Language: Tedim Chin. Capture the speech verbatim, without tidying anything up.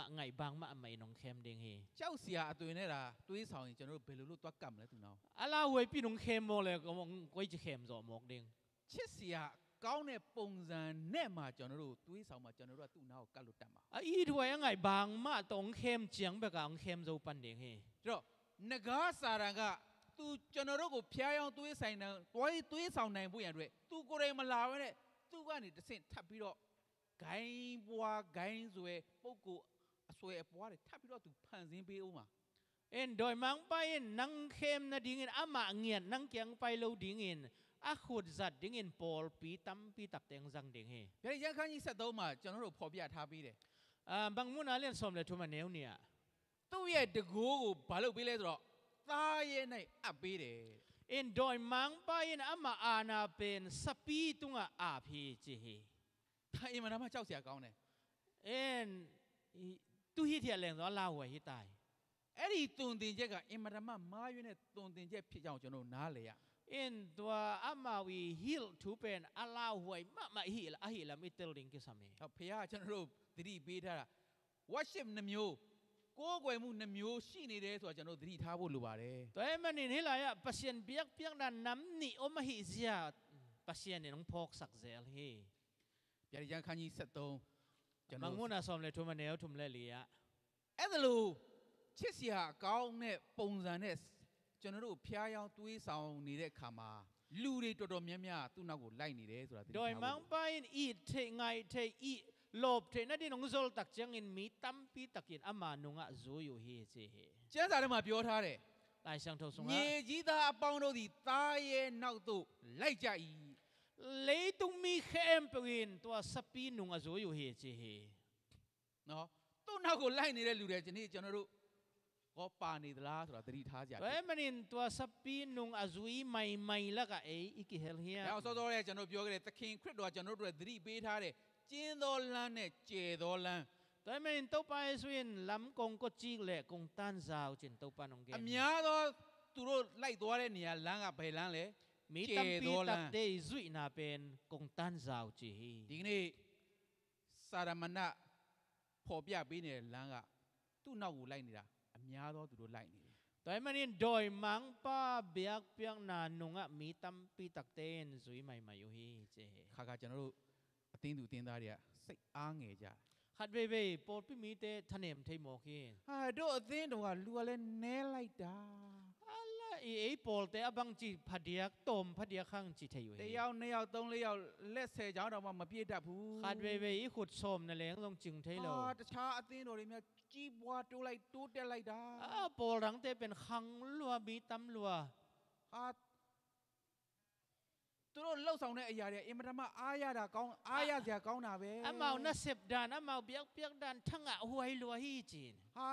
အငိုက်ဘန်းမတ်မတ် နုံးခဲမ်ဒိၣ်ဟီ။ ကြောက်စရာအသွင်နဲ့သာ သွေးဆောင်ရင် ကျွန်တော်တို့ ဘယ်လိုလုပ်သွားကပ်မလဲ သူ့နောက်။ အလၢဝဲပီနုံးခဲမ်မော်လဲ ကိုယ်ကြည့်ခဲမ်ဇော်မော်ဒိၣ်။ ချစ်စရာကောင်းတဲ့ပုံစံနဲ့မှ ကျွန်တော်တို့ သွေးဆောင်မှ ကျွန်တော်တို့က သူ့နားကို ကပ်လို့တတ်မှာ။ အအီထွဲအငိုက်ဘန်းမတ် တုံးခဲမ်ကျင်းဘက်က အုံးခဲမ်ဇော်ပန်ဒိၣ်ဟီ။ ဒီတော့ နဂါးစာတန်က သူကျွန်တော်တို့ကို ဖျားယောင်းသွေးဆိုင်နိုင် သွေးသွေးဆောင်နိုင်ဖို့ရန်အတွက် သူကိုယ်တိုင်မလာဘဲနဲ့ သူကနေတစ်ဆင့်ထပ်ပြီးတော့ ဂိုင်းပွားဂိုင်းဆိုတဲ့ပုဂ္ဂိုလ်အစွဲအပွားတွေ ထပ်ပြီးတော့ သူဖန်ဆင်းပေးဦးမှာ။ အင်း ဒွဲမန်းပၢႆး နုံးခဲမ်နဒိၣ်ဟီ အမအငိုတ် နုံးကဵင်းပၢႆးလိာ်ဒိၣ်ဟီ အဃုတ်ဇတ်ဒိၣ်ဟီ ပော်ပီတမ်ပီတၢ်တဲင်ဇင်ဒိၣ်ဟီ။ ဗျာဒိတ်ကျမ်း ခန်းကြီးဆယ့်သုံးမှာ ကျွန်တော်တို့ ဖော်ပြထားပေးတယ်။ အာ ဘင်မုၢ်နၤ လၢၡွမ်လႄႈ ထူမနဲဝ်းနံႈ သူ့ရဲ့တန်ခိုးကို ဘာလုပ်ပေးလဲဆိုတော့ သားရဲ့နဲ့အပ်ပေးတယ်။ အင်း ဒွဲမန်းပၢႆး အမအာဏာပၢၢ် စပီတုင်အပ်ဟီ ကၠီဟီ။ ဒါအင်မတန်မှ ကြောက်စရာကောင်းတယ်။ အင်း တုၢ်ဟီထီၣ်လဲၣ် အလၢဝဲဟီတၢ်။ အဲ့ဒီသွန်သင်ချက်က အင်မတန်မှ မှားယွင်းတဲ့သွန်သင်ချက်ဖြစ်ကြောင်း ကျွန်တော်တို့ နားလည်ရ။ အင်း ဒွဲအမဝီဟီလ်ထူပၢၢ် အလၢဝဲမတ်မတ်ဟီလႄႈ အဟီလၢမ့ၢ်တဲလ်ဒိၣ်ကၠီစမီး။ ဘုရားက ကျွန်တော်တို့ သတိပေးထားတာ worship နှစ်မျိုး ကိုးကွယ်မှုနှစ်မျိုးရှိနေတယ်ဆိုတာ ကျွန်တော်တို့ သတိထားဖို့လိုပါတယ်။ ဒွဲမန်းပၢႆး ဟီလႄႈ ပသံၣ်ဘျၢၵ်ႈပျၢၵ်ႈ နမ်နံၣ်အိမ်မဟီစၢ် ပသံၣ်ၼၣ် နုံးဖီၣ်သၢၵ်ႈစဲလ်ဟီ။ ဗျာဒိတ်ကျမ်း ခန်းကြီးဆယ့်သုံး ကျွန်တော် ဘင်မုၢ်နၤ ၡွမ်လႄႈ ထူမနဲဝ်း ထူမလဲလီယႃ။ အဲ့ဒါလို ချစ်စရာအကောင်းတဲ့ပုံစံနဲ့ ကျွန်တော်တို့ ဖျားယောင်းသွေးဆောင်နေတဲ့အခါမှာ လူတွေတော်တော်များများ သူ့နောက်ကို လိုက်နေတယ်ဆိုတာ သတိထားဖို့လိုတယ်။ ဒွဲမန်းပၢႆး အီးထေးငိုက်ထေး အီးလီပ်ထေး နဒိၣ်နုံးဇော်တၢ်ကျင်း မီးတမ်ပီတၢ်ကျင်း အမနုင်အဇူယိုဟီ ကၠီဟီ။ ကျမ်းစာထဲမှာ ပြောထားတယ်။ လၢႆသၢင်ထူၣ်သုင် မြေကြီးသားအပေါင်းတို့သည် သားရဲ့နောက်သို့ လိုက်ကြ၏။ လီတုင်မီးခဲမ်ပဵင်း ဒွဲစပီနုင်အဇူယိုဟီ ကၠီဟီ။ နော် သူ့နောက်ကို လိုက်နေတဲ့လူတွေ ဒီနေ့ ကျွန်တော်တို့ရော ပါနေသလားဆိုတာ သတိထားစရာ။ ဒွဲမန်းပၢႆး ဒွဲစပီနုင်အဇူယီမႂ်မႂ်လၢက အီး အီးကီးဟီလ်ဟီ။ ဒါအောင်စောစောက ကျွန်တော်ပြောခဲ့တဲ့ သခင်ခရစ်တော်က ကျွန်တော်တို့အတွက် သတိပေးထားတဲ့ ကျဉ်းသောလမ်းနဲ့ ကျယ်သောလမ်း။ ဒွဲမန်းပၢႆး တူဝ်ပႃႇယေႇသု လမ်းကုန်းကို ကျိၵ်းလႄႈ ကုန်းတၢင်းဇော်ကျိၣ် တူဝ်ပႃႇနုင်ၵၼ် အများသောသူတို့လိုက်သွားတဲ့နေရာ လမ်းက ဘယ်လမ်းလဲ။ မီးတမ်ပီတၢ်ကျင်း ကျယ်သောလမ်း ဇူယီနႃႈပဵၼ် ကုန်းတၢင်းဇော်ကျိၣ် ကၠီဟီ။ ဒီကနေ့ စာတမဏေ ဖော်ပြပေးနေတဲ့လမ်းက သူ့နောက်ကို လိုက်နေတာ အများသောသူတို့ လိုက်နေတယ်။ ဒွဲမန်းပၢႆး ဒွဲမန်းပၢႆး ဘျၢၵ်ႈပျၢၵ်ႈနၢၼ်ႇနုင်ႈ မီးတမ်ပီတၢ်ကျင်း ဇူယီမႂ်မႂ်ယိုဟီ ကၠီဟီ။ ခါခါ ကျွန်တော်တို့ အသင်းသူအသင်းသားတွေက စိတ်အားငယ်ကြတယ်။ ခတ်ဝေးဝေး ပိူဝ်ႈပီႈမီးတႄႉ ထၢၼ်ႇၼႅမ်ထႅမ်မေႃၶီ။ ဟာ တို့အသင်းတော်က လူကလည်း နည်းလိုက်တာ။ အလႃႇ အီး အီး ပိူဝ်ႈတႄႉ အဘၢင်းၸီႉ ၽႃႈတႅၵ်ႈ တူမ်ႈၽႃႈတႅၵ်ႈ ၶၢင်ႈၸီႉထႅမ်ယူႇ တစ်ယောက် နှစ်ယောက် သုံးလေးယောက် လက်ဆယ်ချောင်းတောင်မှ မပြည့်တတ်ဘူး။ ခတ်ဝေးဝေး အီး ၶုတ်ႇသူမ်ႈၼႃႇလႄႈ လွင်ႈၸိုင်ထႅမ်လူး။ ဟာ တခြားအသင်းတော်တွေများ ကြီးပွားတိုးလိုက် တိုးတက်လိုက်တာ။ ဢႃႇ ပိူဝ်ႈတၢင်းတႄႉ ပဵၼ်ၶၢင်ႈလူး မီးတမ်လူး။ ဟာ သူတို့လှုပ်ဆောင်တဲ့အရာတွေ အင်မတန်မှ အားရတာကောင်း အားရစရာကောင်းတာပဲ။ ဢမ်ႇဢဝ်ၼႃႈသဵပ်ႇတၢၼ်ႇ ဢမ်ႇဢဝ်ပျၢၵ်ႈပျၢၵ်ႈတၢၼ်ႇ ထၢင်ႇဢႃႇ ႁူၺ်ႈလူး ႁီးၸိုင်။ ဟာ